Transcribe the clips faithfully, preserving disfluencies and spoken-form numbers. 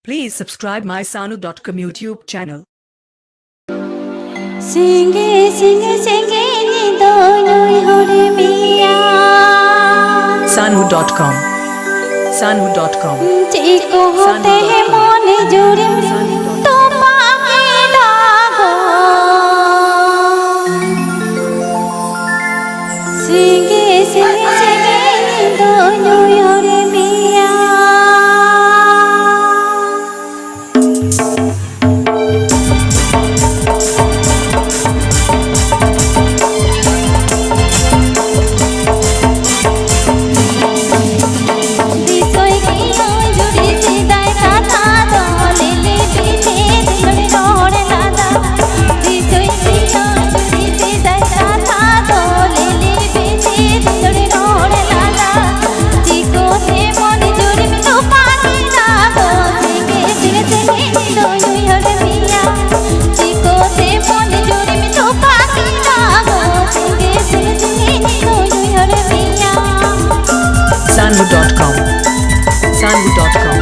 Please subscribe my sanu dot com YouTube channel. ᱥᱤᱸᱜᱮ ᱥᱤᱸᱜᱮ ᱥᱤᱸᱜᱮ ᱧᱤᱫᱟᱹ ᱩᱭᱦᱟᱹᱨ ᱢᱮᱭᱟ᱾ sanu dot com sanu dot com ᱪᱮᱫ ᱠᱚᱦᱚᱸ ᱛᱮᱦᱮᱸ ᱢᱚᱱᱮ ᱡᱳᱨᱮᱢ ᱛᱚᱯᱟ ᱠᱮᱫᱟ ᱜᱚ᱾ ᱥᱤᱸᱜᱮ ᱥᱤᱸᱜᱮ ᱥᱤᱸᱜᱮ ᱧᱤᱫᱟᱹ ᱩᱭᱦᱟᱹᱨ ᱢᱮᱭᱟ᱾ sanu dot com sanu dot com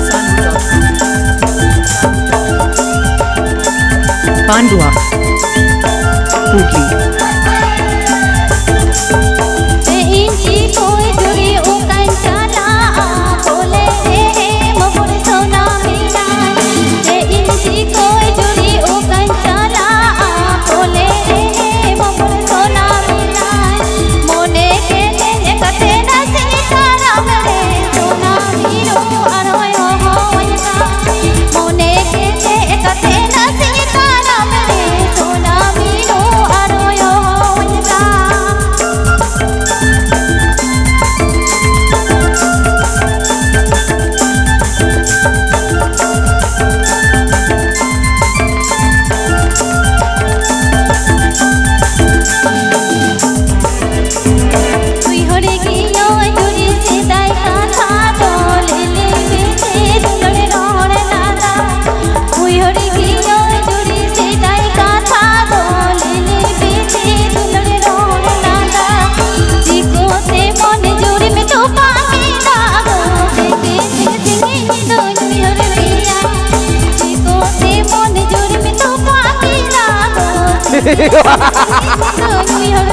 sanu dot com Pandua, Hooghly. ᱩᱭᱦᱟᱹᱨ